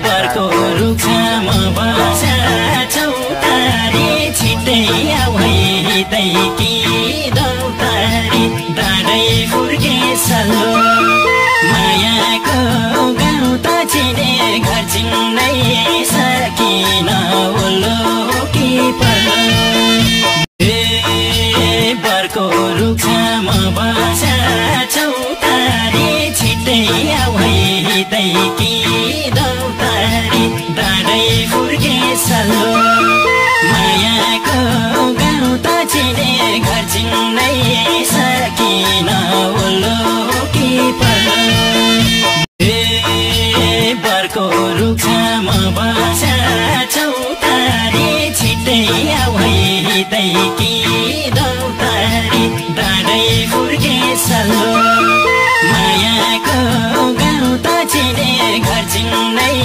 Bercow रुखमा बसा चौतारी छिट्टै आउँदै कि दौतारी डाँडै फुर्के सल्लो मायाको गाउँ त चिने घर चिन्नै सकिन ओल्लो कि पल्लो बर्को रुखमा बसा चौतारी छिट्टै आउँदै कि दौतारी डाँडै फुर्के सल्लो मायाको गाउँ त चिने घर चिन्नै सकिन ओल्लो कि पल्लो बर्को रुखमा बसा चौतारी छिट्टै आउँदै कि दौतारी डाँडै फुर्के सल्लो मायाको गाउँ त चिने घर चिन्नै